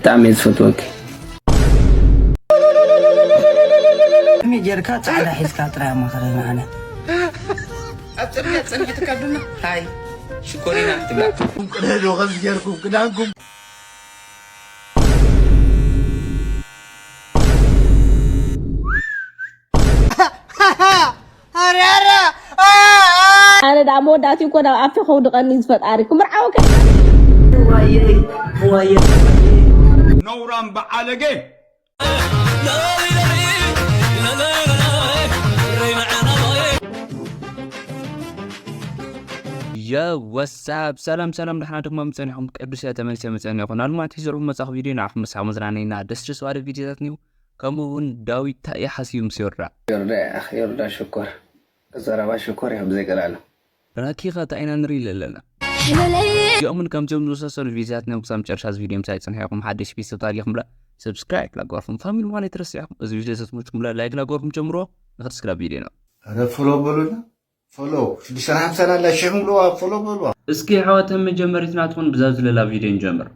ብጣዕሚ እየ ዝፈትወኪ። ከመይ ጌርካ ጻዕዳ ሒዝካ ጥራይ ኣማኸረኒ ኣነ። ኣብ ጽርግያ ጸኒሕትካ ዱና ሃይ ሽኮሪና ትብላ። ቅደዱ ከምዚ ጌርኩም ክዳንኩም። ኣነ ደኣ መወዳእትኡ እኮ ናብ ኣፌ ከውድቐኒ እዩ ዝፈጣሪ ክምርዓወካ። ነውራም በዓለጌ። Yo, what's up? ሰላም ሰላም፣ ደሕና ድማ ምጸኒኹም ቅዱስ እያ ተመልሰ መጸኒ ይኹን ኣልማት ይዘርቡ መጻኹ ቪድዮ ንዓኹም መሳኹ መዝናነይና ደስ ደስ ባለ ቪድዮታት ኒው ከምኡ እውን ዳዊት ታይ ሓሲቡ ምስ ይወዳ ዮርዳ ያኽ ዮርዳ ሽኮር ዘረባ ሽኮር እዮም ዘይገላሉ ብናኪ ኸ ታይ ኢና ንርኢ ኣለና እዚኦምን ከምዚኦም ዝመሳሰሉ ቪድዮታት ኒው ክሳብ መጨረሻ እዚ ቪድዮ ምሳይ ጽንሐ ኢኹም ሓደሽ ቤተሰብ ታሪኹም ብላ ሰብስክራይብ ላገርኩም ፋሚሊ ማለት ረሲዕኩም እዚ ቪድዮ ዘትመችኩም ብላ ላይክ ላገርኩም ጀምሮ ንክትስክራ ቪድዮ ነው ኧረ ፎሎ በሉና ፎሎ ሽዱሽተ ሓምሳ ኣላ ሸይኹም ብልዋ ፎሎ በልዋ። እስኪ ኣሕዋተይ መጀመሪት ናትኹን ብዛ ዝለላ ቪድዮ ንጀምር።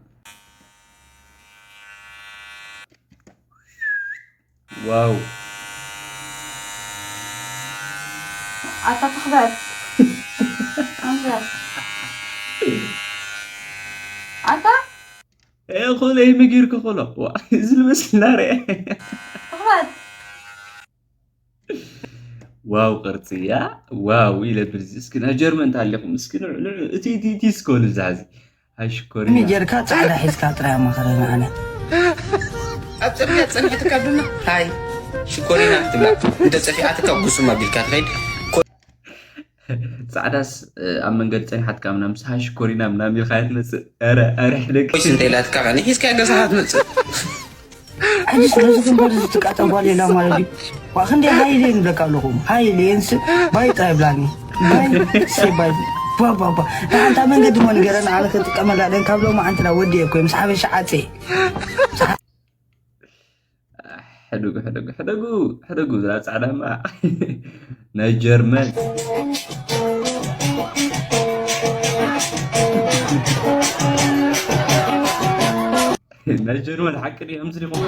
ዋው ኣታ ትኽበር ኣንበር ኣታ እኹለይ ምጊርኪ ኹሎ እዚ ልመስል ናርየ ትኽበር ዋው ቅርፂ ያ ዋው ኢለ ብልዚ እስኪ ናይ ጀርመን ታሊኹም እስኪ ንዑ ንዑ እቲ እቲ እቲ እስኮ ንብዛሕዚ ሃይ ሽኮሪና ከመይ ጌርካ ጻዕዳ ሒዝካ ጥራይ ኣማኸረኒ ኣነ ኣብ ጽርግያ ጸኒሕትካ ዱና ሃይ ሽኮሪና ትብላ እንተ ጸፊኣትካ ጉሱም ኣቢልካ ትኸይድ ጻዕዳስ ኣብ መንገዲ ጸኒሓትካ ምናምን ምስ ሃይ ሽኮሪና ምናምን ኢልካ ትመጽእ ኧረ ኧረ ሕደግ ኮይስ እንተ ኢላትካ ኸኒ ሒዝካ ገዛኻ ትመጽእ ኣንቺ ስለዚ ግንባር ዝትቃጠ ጓል የላ ማለት እዩ ዋ ክንደይ ሃይሌ ንብለካ ኣለኹ ሃይሌ እንስ ባይ ጥራይ ብላኒ ባይ ሴ ባይ ባባባ ንሓንታ መንገዲ ሞ ንገረን ኣነ ክጥቀመላ ደን ካብ ሎማ ዓንትና ወዲ እኮ ምስ ሓበሻ ዓፀ ሕደጉ ሕደጉ ሕደጉ ሕደጉ ዝላ ጻዕዳማ ናይ ጀርመን ናይ ጀርመን ሓቂ ድዩ ከምዚ ዲኹም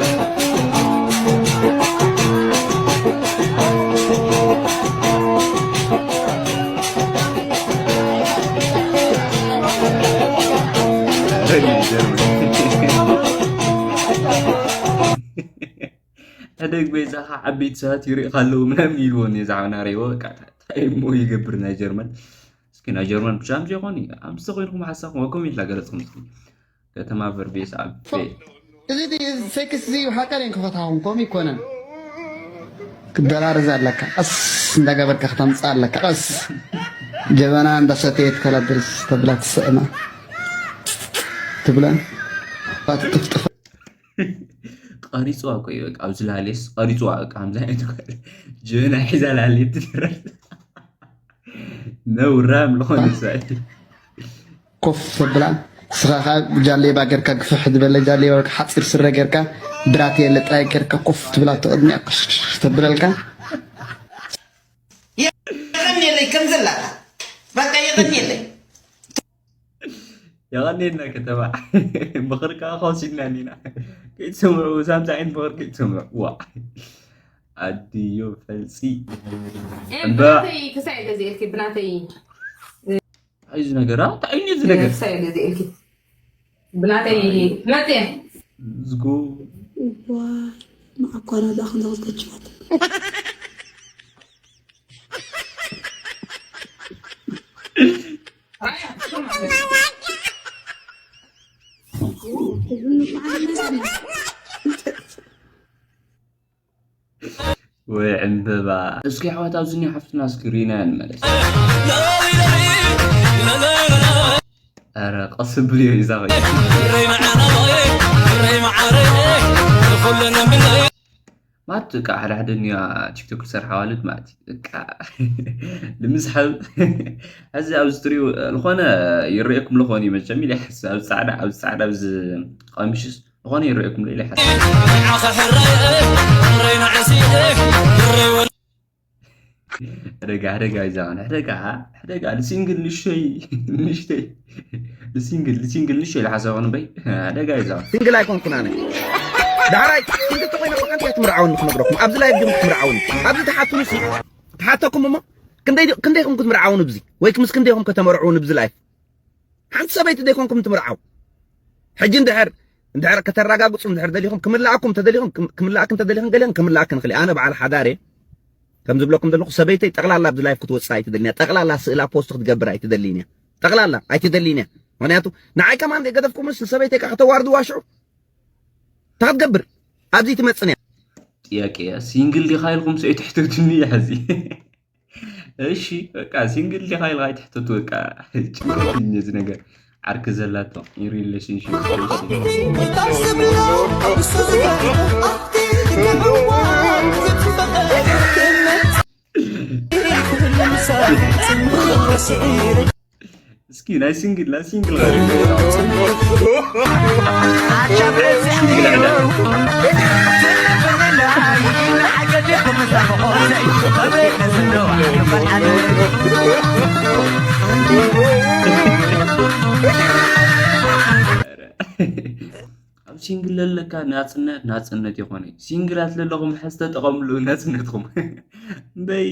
ሕደግ በይዛኻ ዓበይቲ ሰባት ይሪእኻ ኣለዉ ምናምን ኢልዎ ነዛ ናረይዎ ታይ እሞ ይገብር ናይ ጀርመን እስኪ ናይ ጀርመን ብቻ ምዚ ይኾን ኣምስተ ኮይንኩም ሓሳኹም ወኮም ኢልካ ገለፅኩም እስኪ ከተማ ቨርቤስ ኣብ እዚ ሴክስ እዚ ሓቀር እየን ክፈትሃኹም ከምኡ ይኮነን ክደራርዝ ኣለካ ቀስ እንዳገበርካ ክተምፅእ ኣለካ ቀስ ጀበና እንዳሰተየት ከለብርስ ተብላ ትስእና ትብለን ትጥፍጥፈ ቀሪፅዋ እኮ እዩ በቃ ኣብዚ ላሌስ ቀሪፅዋ በቃ ከምዚ ዓይነት እኮ ጀበና ሒዛ ላሌት ትደረር ነውራም ዝኾነ ሰብ ኮፍ ተብላ ንስኻ ከዓ ጃሌባ ጌርካ ግፍሕ ዝበለ ጃሌባ ሓፂር ስረ ጌርካ ብራትየለ ጥራይ ጌርካ ኮፍ ትብላ ተቕድሚያ ክሽክሽ ተብለልካ የቐንየለይ ከም ዘላታ በቃ የቐንየለይ የቐንየልና ከተማ ምኽሪ ከዓ ከወሲድና ኒና ከይትሰምዑ ሳምዚ ዓይነት ምኽሪ ከይትሰምዑ ዋ ኣድዮ ፈልፂ ብናተይ ክሳይ ገዚእልኪ ብናተይ እንታይ እዚ ነገር እንታይ እዩ እዚ ነገር ክሳይ ገዚእልኪ ብናተይ መፅየ ዝጎ ዋ ንዓኳና ዳ ክንዘቕዝቀችዋት ወይ ዕምበባ እስኪ ኣሕዋት ኣብዚ እኒኦ ሓፍትና እስኪ ሪና ንመለስ ኧረ ቀስ ብልዮ ይዛ ማለት በቃ ሓደ ሓደ እኒኣ ቲክቶክ ዝሰርሓ ኣዋልድ ማለት እዩ በቃ ንምስሓብ ሕዚ ኣብዚ ትሪኡ ዝኾነ ይረእየኩም ዝኾነ እዩ መቸም ኢለ ይሓስብ ኣብዚ ፃዕዳ ኣብዚ ፃዕዳ ኣብዚ ቀሚሽስ ዝኾነ ይረእየኩም ኢለ ይሓስብ ሕደጋ ሕደጋ ይዛን ሕደጋ ሕደጋ ልሲንግል ንሽተይ ንሽተይ ልሲንግል ልሲንግል ንሽተይ ልሓሰብ ንበይ። ሕደጋ ይዛን ሲንግል ኣይኮንኩን ኣነ። ዳሕራይ ሲንግል ተኮይነ እኮ ሓንቲ እያ ትምርዓውኒ ክነግረኩም። ኣብዚ ላይፍ ግን ክትምርዓውኒ ኣብዚ ተሓቱኒ ሲ ተሓተኩም እሞ ክንደይ ዲ- ክንደይ ኢኹም ክትምርዓውኒ ብዚ ወይ ምስ ክንደይ ኢኹም ከተመርዕውኒ ብዚ ላይፍ ሓንቲ ሰበይቲ ደይኮንኩም ትምርዓው። ሕጂ እንድሕር እንድሕር ከተረጋግፁ እንድሕር ደሊኹም ክምልኣኩም ተደሊኹም ክም- ክምልኣክን ተደሊኹም ገለን ክምልኣክን ክሊ ኣነ በዓል ሓዳር እየ። ከም ዝብለኩም ዘለኹ ሰበይተይ ጠቕላላ ኣብዚ ላይፍ ክትወፅእ ኣይትደልን እያ። ጠቕላላ ስእላ ፖስት ክትገብር ኣይትደልን እያ። ጠቕላላ ኣይትደልን እያ። ምክንያቱ ንዓይ ከማን ገደፍኩምስ ንሰበይተይ ከዓ ከተዋርድዋ ሽዑ እንታይ ክትገብር ኣብዚ ትመፅን እያ። ጥያቄ እያ ሲንግል ዲኻ ኢልኩም ሰይ ትሕትትኒ እያ ሕዚ። እሺ በቃ ሲንግል ዲኻ ኢልካ ኣይትሕተቱ በቃ። ጭንቀት እዩ እዚ ነገር። ዓርኪ ዘላቶ in relationship እስኪ ናይ ሲንግል ናይ ሲንግል ኣብ ሲንግል ለለካ ናፅነት ናፅነት ይኾነ። ሲንግላት ለለኹም ሕዝ ተጠቐምሉ ናፅነትኩም። እምበይ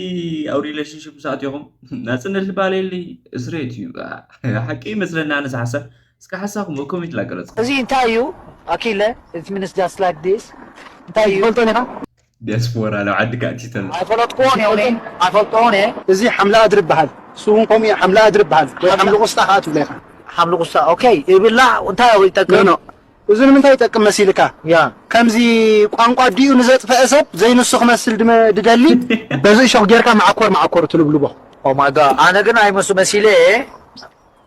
ኣብ ሪሌሽንሽፕ ሰኣት ኢኹም ናፅነት ዝበሃል የለይ። እስሬት እዩ። ሓቂ ይመስለና ኣነስ ሓሳብ እስከ ሓሳብኩም ኮሜንት ላገለጽ። እዚ እንታይ እዩ? ኣኪለ it's means just like this እንታይ እዩ? ትፈልጦ ኔኻ? ዲያስፖራ ናብ ዓዲ ካእቲተና። ኣይፈለጥኩዎን እየ እኔ ኣይፈልጥዎን እየ። እዚ ሓምላ ኣድሪ ይበሃል። እሱ እውን ከምኡ እዩ ሓምላ ኣድሪ ይበሃል ወይ ሓምሊ ቁስጣ ከዓ ትብሎ ኢኻ። ሓምሊ ቁስጣ okay ይብላዕ እንታይ ይጠቅም? ኖ እዚ ንምንታይ ይጠቅም መሲልካ? ያ ከምዚ ቋንቋ ዲኡ ንዘጥፈአ ሰብ ዘይንሱ ክመስል ድመ- ድደሊ በዚ እሾኽ ጌርካ መዓኮር መዓኮር ትልብልቦ። Oh my god ኣነ ግን ኣይመሱ መሲለ እየ።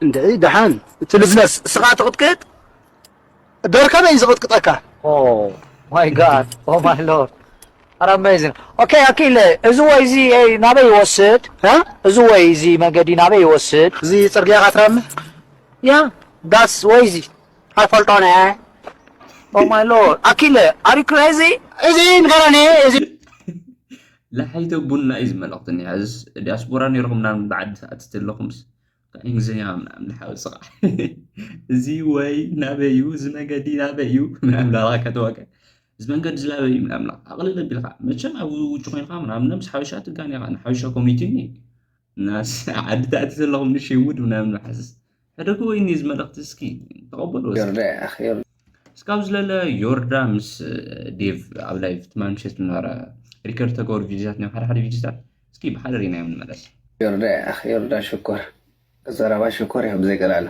እንድዒ ደሓን እቲ ልብለስ እስኻ ትቕጥቅጥ ደርከበ እዩ ዝቕጥቅጠካ። Oh my god oh my lord ኣረ amazing okay ኣኪለ እዚ ወይ እዚ ናበይ ይወስድ? እዚ ወይ እዚ መገዲ ናበይ ይወስድ? እዚ ፅርግያ ካትራመ ያ ዳስ ወይ እዚ ኣይፈልጦን እየ። Oh my lord ኣኪለ are you crazy? እዚ ንገረኒ እዚ ለሓይተ ቡና እዩ ዝመለኽትኒ ሕዝስ ዲያስፖራ ነይርኹም ናብ ብዓዲ ኣትቲ ኣለኹምስ ካብ እንግሊዝኛ ምናምን ንሓውፅኻ እዚ ወይ ናበይ እዩ እዚ መገዲ ናበይ እዩ ምናምን ላላ ከተዋቀ እዚ መንገዲ ዝላበይ እዩ ምናምን ኣቕልል ኣቢልካ መቸም ኣብ ውጭ ኮይንካ ምናምን ምስ ሓበሻ ትጋን ኢኻ ንሓበሻ ኮሚኒቲ እኒ ናስ ዓዲ ተኣቲ ዘለኹም ንሸውድ ምናምን መሓስስ ሕደጉ ወይኒ እዚ መልእኽቲ እስኪ ተቐበሉ እስኪ እስካብ ዝለለ ዮርዳ ምስ ዴቭ ኣብ ላይቭ ትማል ምሸት ዝነበረ ሪከርድ ተገብሩ ቪዲዮታት እዮም ሓደ ሓደ ቪዲዮታት እስኪ ብሓደ ሪና እዮም ንመለስ ዮርዳ ዮርዳ ሽኮር ዘረባ ሽኮር እዮም ብዘይ ቀላሉ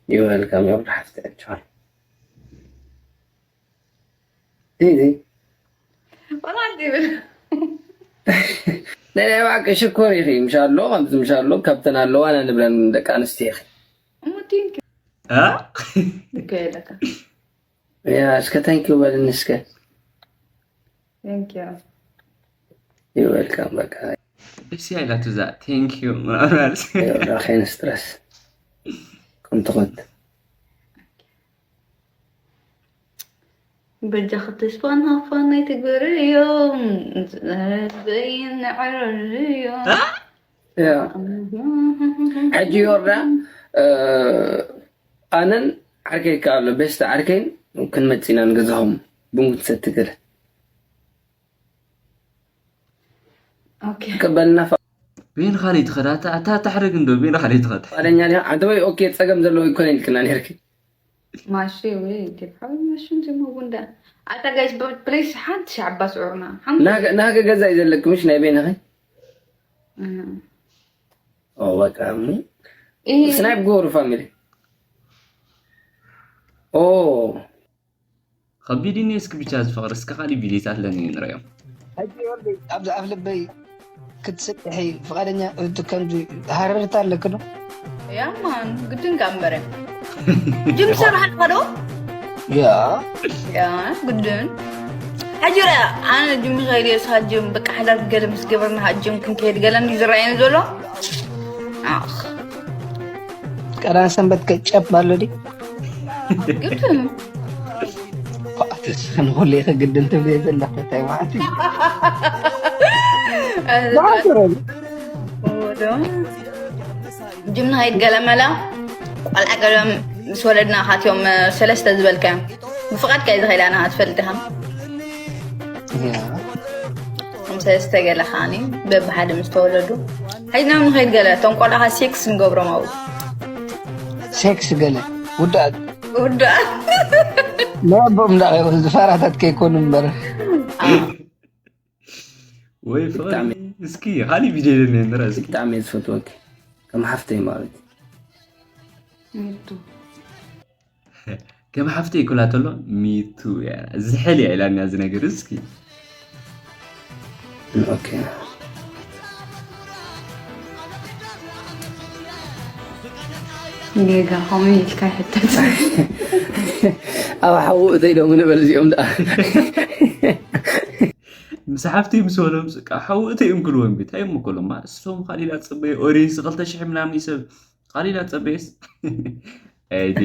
ይወልካም ዮርዳ ሓፍቲ ዕቸዋል ናይ እባክሽ ሽኮር ኢኺ ምሻሎ ከምዚ ምሻሎ ካብተን ኣለዋና ንብለን ደቂ ኣንስትዮ ኢኺ እሞ ቲንክ እ ይካየለካ ያ እስከ ታንኪዩ በልኒ እስከ ቲንክ ይወልካም በቃ ደስ ያላት እዛ ቴንክ ዩ ምናምን ራኸይን ስትረስ ከምትኾት በጃ ክተስፋን ሃፋን ናይ ትግበርዮም በይን ዕረርዮም ሕጂ ዮርዳ ኣነን ዓርከይ ከ ኣሎ ቤስተ ዓርከይን ክንመፅእ ኢና ንገዛኹም ቡን ክትሰቲ ገለ ክበልና ቤን ካለይ ትኸዳ ኣታ ኣታ ታሕረግ እንዶ ቤን ካለይ ትኸዳ ፍቃደኛ ዲኻ ዓንተ ወይ ኦኬ ጸገም ዘለዎ ይኮነ ኢልክና ነርኪ ማሺ ወይ ዲብ ሓው ማሽን ዝሞ ጉንዳ ኣታ ጋይስ ፕሊስ ሓንቲ ሻዕባ ስዑርና ሓንቲ ናገ ገዛ እዩ ዘለክ ምሽ ናይ ቤንኺ ኦ በቃ ስናይፕ ጎሩ ፋሚሊ ኦ ከቢድኒ እስኪ ብቻ ዝፈቕር እስከ ካሊእ ቪድዮታት ለኒ ንሪኦም ሕጂ ወልደይ ኣብዚ ኣፍ ልበይ ክትስጥሒ ፍቓደኛ እቲ ከምዚ ሃረርታ ኣለክ ዶ ያማን ግድን ጋምበረ ጅም ሰራሕ ኣለካ ዶ ያ ያ ግድን ሕጂ ርኣ ኣነ ጅም ከይደ ሳጅም በቃ ሓዳር ገለ ምስ ገበርና ሃጅም ክንከይድ ገለ እንዲ ዝረኣየኒ ዘሎ ኣኽ ቀዳም ሰንበት ከጨብ ኣሎ ዲ ግድን ኳኣት ንስኺ ንኹሉ ኢኺ ግድን ትብልዮ ዘለኺ፣ እንታይ ማለት እዩ? ብሓፈረሉ። ጅም ንኸይድ ገለመላ ቆልዓ ገለ ምስ ወለድና ካትዮም ሰለስተ ዝበልካዮም ብፍቓድካ እዩ ዝኸይድ ኣና ትፈልጥ ኢኻ። ከም ሰለስተ ገለ ከዓኒ በብሓደ ምስ ተወለዱ ሒዝናም ንኸይድ ገለ እቶም ቆልዓ ሴክስ ንገብሮም ኣብኡ። ሴክስ ገለ ውዳእ ውዳእ ናይ ኣቦኦም እንዳ ዝፋራታት ከይኮኑ እምበር። ወይ ፍቕሪ እስኪ ካሊእ ቪድዮ የለን ንረአ እስኪ። ብጣዕሚ እየ ዝፈትወኪ ከም ሓፍተይ ማለት እዩ። ከም ሓፍተይ ክብላ ተሎ ሚቱ እያ ዝሕል እያ ኢላኒ እዚ ነገር እስኪ። ኦኬ ጌጋ ከምኡ ኢልካ ይሕተት ኣብ ሓዊ እተይ ዶ ምንበል እዚኦም ደኣ ምስ ሓፍተይ ምስ በሎም ስቃ ሓዊ እተይ እዮም ክልዎም ቤት ኣይ ምኮሎም ማ እሶም ካሊላ ጽበየ ኦዲንስ ክልተ ሽሕ ምናምን ይሰብ ካሊላ ጽበየስ ኣይዲ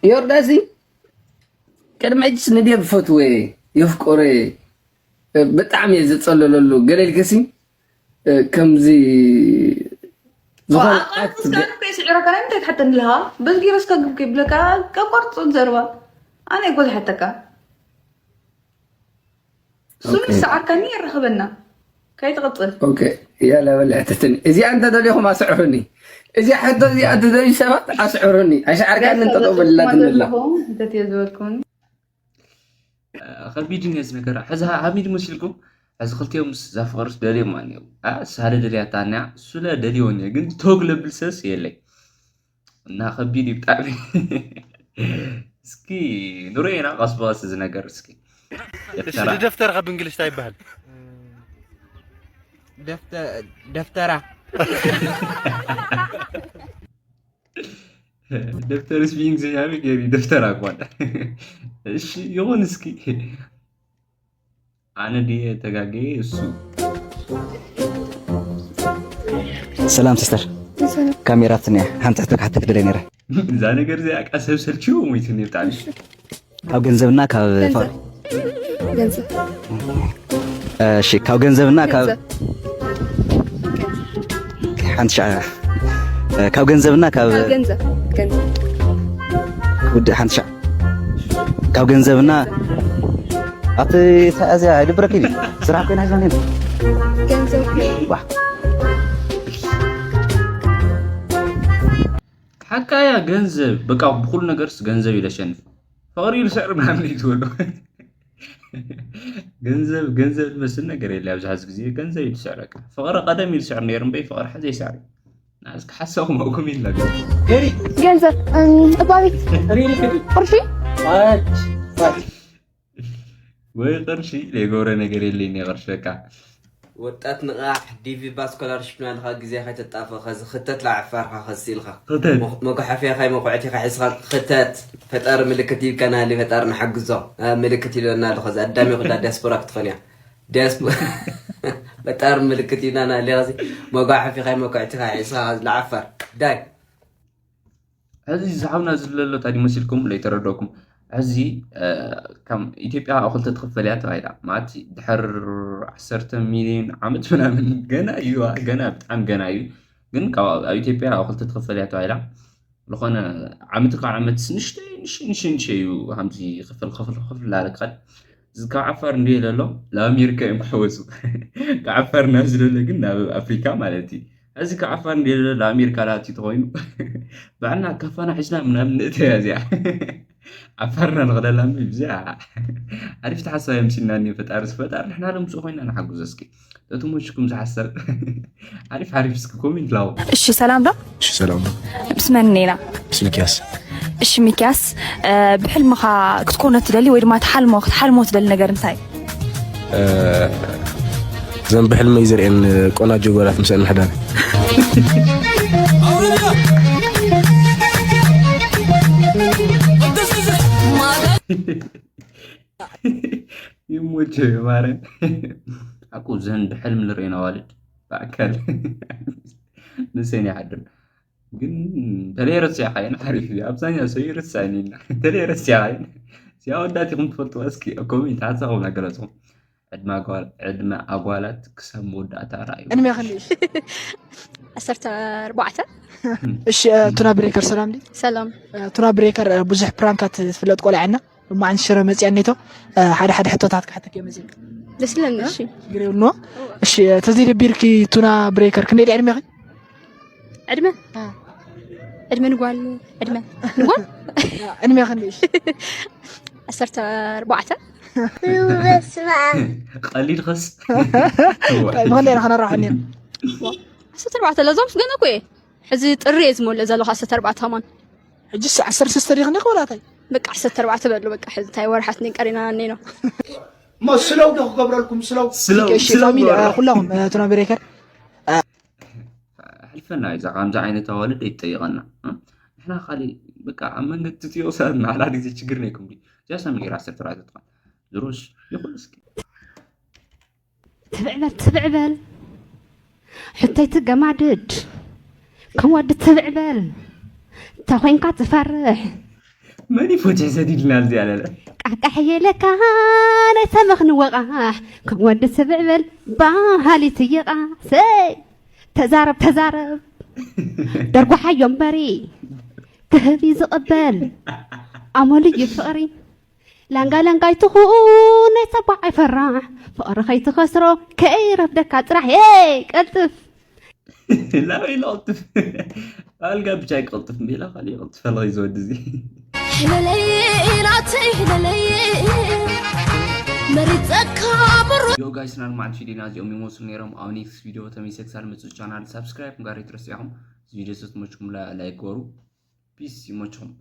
ዮርዳሲ ቅድሚ ሕጅስ ንድየ ብፈትወ የፍቆረ ብጣዕሚ እየ ዝጸለለሉ ገለ ኢልከሲ ከምዚ ዝኾነ ኣክት ገ- ስዕረካ ናይ እንታይ ትሓተኒ ኣለኻ በዚ ገይረ እስካ ግብ ከይብለካ ቀቆርጽ ዘርባ ኣነ እኮ ዝሓተካ እሱ ምስ ሰዓርካኒ የራኽበና ከይትቕጽል ኦኬ ያላ በል ሕተትኒ እዚኣ እንተደሊኹም ኣስዕሩኒ እዚኣ ሕቶ እዚኣ ትደልዩ ሰባት ኣስዕሩኒ ኣሽዓርካኒ እንጠጠው በልላትኒ ኣላ እንተትየ ዝበልኩኒ ከቢድ እዩ ነዚ ነገር ሕዚ ሃሚድ መሲልኩም ሕዚ ክልቲኦም ምስ ዛፍቅርስ ደልዮም ኣኒው ሳለ ደልያታ ኣኒያ ሱለ ደልዮ እኒዮ ግን ቶግ ለብል ሰስ የለይ እና ከቢድ እዩ ብጣዕሚ እስኪ ንርኤና ቀስ በቀስ እዚ ነገር እስኪ እሺ ደፍተር ካብ እንግሊሽ ታይ ይበሃል ደፍተራ ደፍተር ስፒንግ ዘያሚ ገሪ ደፍተር ኣቋል እሺ ይኹን እስኪ ኣነ ድየ ተጋገየ እሱ ሰላም ሲስተር ካሜራ ትንያ ሓንቲ ሕቶ ክሓተክ ደለ ነረ እዛ ነገር እዚኣ ቃ ሰብ ሰልችዎ ሞይትኒ ብጣዕሚ ካብ ገንዘብና ካብ ገንዘብ እሺ ካብ ገንዘብና ካብ ሓንቲ ሻ ካብ ገንዘብና ካብ ገንዘብ ገንዘብ ውድ ሓንቲ ሻ ካብ ገንዘብና ኣብቲ ተኣዝያ ይድብረክ እዩ ስራሕ ኮይና ሒዛ ነይሩ ገንዘብ ሓቃያ ገንዘብ በቃ ብኩሉ ነገርስ ገንዘብ ኢለ ሸንፍ ፍቅሪ ኢሉ ስዕር ምናምን እዩ ትበሉ ገንዘብ ገንዘብ ዝመስል ነገር የለ ኣብዚ ሐዚ ግዜ ገንዘብ እዩ ዝስዕረካ ፍቅሪ ቀደም እዩ ዝስዕር ነይሩ እምበይ ፍቅሪ ሐዚ ይስዕር ናዚ ክሓሰኹም ኣውኩም ኢላ ገንዘብ እም፣ ጸባቢት ቅርሺ ወይ ቅርሺ ዘይገብረ ነገር የለይኒ ቅርሺ በቃ ወጣት ንቓሕ ዲቪ ባ ስኮላርሽፕ ናልኻ ግዜ ከይተጣፈ ከዚ ክተት ላዕፋርካ ከዚ ኢልካ ክተት መጓሓፊያ ካይ መኩዕቲ ሒዝካ ክተት ፈጣሪ ምልክት ይብካ ናሊ ፈጣሪ ንሓግዞ ምልክት ይለና ኣሎ ከዚ ኣዳሚ ኩላ ዲያስፖራ ክትኾን እያ ዲያስፖ ፈጣሪ ምልክት ይብና ናሊ ከዚ መጓሓፊ ካይ መኩዕቲ ሒዝካ ከዚ ላዕፋር ዳይ ሕዚ ዝሓውና ዝለሎ ታዲ መሲልኩም ለይተረደኩም ሕዚ ከም ኢትዮጵያ ኣኹልተ ትኽፈል እያ ተባሂላ ማለት ድሕር ዓሰርተ ሚሊዮን ዓመት ምናምን ገና እዩ ገና ብጣዕሚ ገና እዩ ግን ኣብ ኢትዮጵያ ኣኹልተ ትኽፈል እያ ተባሂላ ዝኾነ ዓመት ካብ ዓመት ንሽተይ ንሽ ንሽ ንሽ እዩ ሃምዚ ክፍል ክፍል ክፍል ላለ ክኸድ እዚ ካብ ዓፋር እንዲ ለሎ ለኣሜሪካ እዮም ክሕወፁ ካብ ዓፋር ናብ ዝለለ ግን ናብ ኣፍሪካ ማለት እዩ እዚ ካብ ዓፋር እንዲ ለሎ ለኣሜሪካ ላቲ ተኮይኑ ባዕልና ካፋና ሒዝና ምናምን ንእተያ እዚኣ ዓፋርና ንኽለላ እዚኣ ኣሪፍ ተሓሳብ እዮም ሲና እኒ ፈጣሪ ፈጣሪ ንሕና ለምፅኡ ኮይና ንሓጉዞ እስኪ ተትሞችኩም ዝሓሰብ ሓሪፍ ሓሪፍ እስኪ ኮሜንት ላው እሺ ሰላም ዶ እሺ ሰላም ምስ መን ኔና ምስ ሚኪያስ እሺ ሚኪያስ ብሕልምኻ ክትኮኖ ትደሊ ወይ ድማ ትሓልሞ ክትሓልሞ ትደሊ ነገር እንታይ ዘን ብሕልመይ ዘርእን ቆናጆ ጓላት ምስአን ምሕዳር ይሞቸ ማረ ኣቁ ዘን ብሕልም ንርእና ዋልድ ብኣካል ንሰን ይሓድር ግን ተለይ ረሲዕካ ይን ሓሪፍ እዩ። ኣብዛኛው ሰብ ይርሳዕኒ ኢልና ተለይ ረሲዕካ ይን ሲያ ወዳት ይኹም ትፈልጥዋ እስኪ ኮሜንት ሓሳኹም ኣገለጽኹም። ዕድመ ኣጓል- ዕድመ ኣጓላት ክሳብ መወዳእታ ራእዩ። ዕድሜ ክንደይ? ዓሰርተ ኣርባዕተ። እሺ፣ እ፣ ቱና ብሬከር ሰላም ዲ? ሰላም። እ፣ ቱና ብሬከር፣ እ፣ ብዙሕ ፕራንካት ትፍለጥ ቆልዓ ኢና። ማዓን ሽረ መፅያ ኔቶ፣ እ፣ ሓደ ሓደ ሕቶታት ክሓተክ እየ መፅያ። ደስ ይለኒ። እሺ። ችግር የብልዎ። እሺ፣ እ፣ ተዘይደቢርኪ ቱና ብሬከር ክንደይ ድያ ዕድሜኺ? ዕድመ ዕድመ ንጓል ዕድመ ንጓል ዕድሜ ክንደይ? እሺ። ዓሰርተ ኣርባዕተ። ቀሊል ኸስ ብኸንደይ ኢና ከነራሕኒ? ዓሰርተ ኣርባዕተ ለዛምስ ገና እኮ እየ። ሕዚ ጥሪ እየ ዝመልእ ዘለኹ ዓሰርተ ኣርባዕተ ከማን። ሕጂ ዓሰርተ ሰለስተ ዲኺ እንዲኺ ወላታይ? በቃ ዓሰርተ ኣርባዕተ በሉ በቃ። ሕዚ እንታይ ወርሓት እንቀሪና እኔ ነው። እሞ ስለው ዶ ክገብረልኩም ስለው? ስለው እሺ ስለው ፋሚሊ፣ ገበራ። እ፣ ኩላኹም፣ እ፣ ቱና ብሬከር ሕልፈና እዩ። እዛ ከምዚ ዓይነት ኣዋልድ ኣይትጠይቐና። እ? ንሕና ካሊእ በቃ ኣብ መንገዲ ትጥዮ ሰብ መሓላ ግዜ ችግር ነይኩም ድዩ? እዚኣ ሰሚ ገይራ ዓሰርተ ኣርባዕተ ትኾን። ዝሮስ ይኹን እስኪ። ትብዕበል ትብዕበል ሕተይ ትገማድድ ከም ወዲ ትብዕበል ተኾይንካ ትፈርሕ መን ይፎትሕ ሰዲድና እዚ ኣለለ? ቃቃሕ የለካ ናይ ተመኽኒ ወቓሕ ከም ወዲ ትብዕበል ባህሊ ትይቓ ሰይ ተዛረብ ተዛረብ ደርጓሓዮ እምበሪ ክህብ እዩ ዝቕበል ኣመሉ እዩ ፍቕሪ ላንጋ ላንጋ ኣይትኹን ናይ ተባዕ ኣይፈራሕ ፍቕሪ ከይትኸስሮ ከይረፍደካ ጥራሕ የ ቀልጥፍ ላበይ ለቕልጥፍ ኣልጋ ብቻ ይቅልጥፍ እምበላ ካሊእ ይቅልጥፍ ኣለኸ ዝወዲ እዚ ሕለለይ ናተይ ሕለለይ መሪፀካ ብሩ ዮ ጋይስ ናልማዕት ቪዲዮና እዚኦም ይመስሉ ነይሮም። ኣብ ኔክስት ቪዲዮ ተመይሰ ክሳል መፅእ ቻናል ሳብስክራይብ ጋር ይትረስዕኹም። እዚ ቪዲዮ ስትመችኩም ላይክ ገሩ። ፒስ ይመችኹም።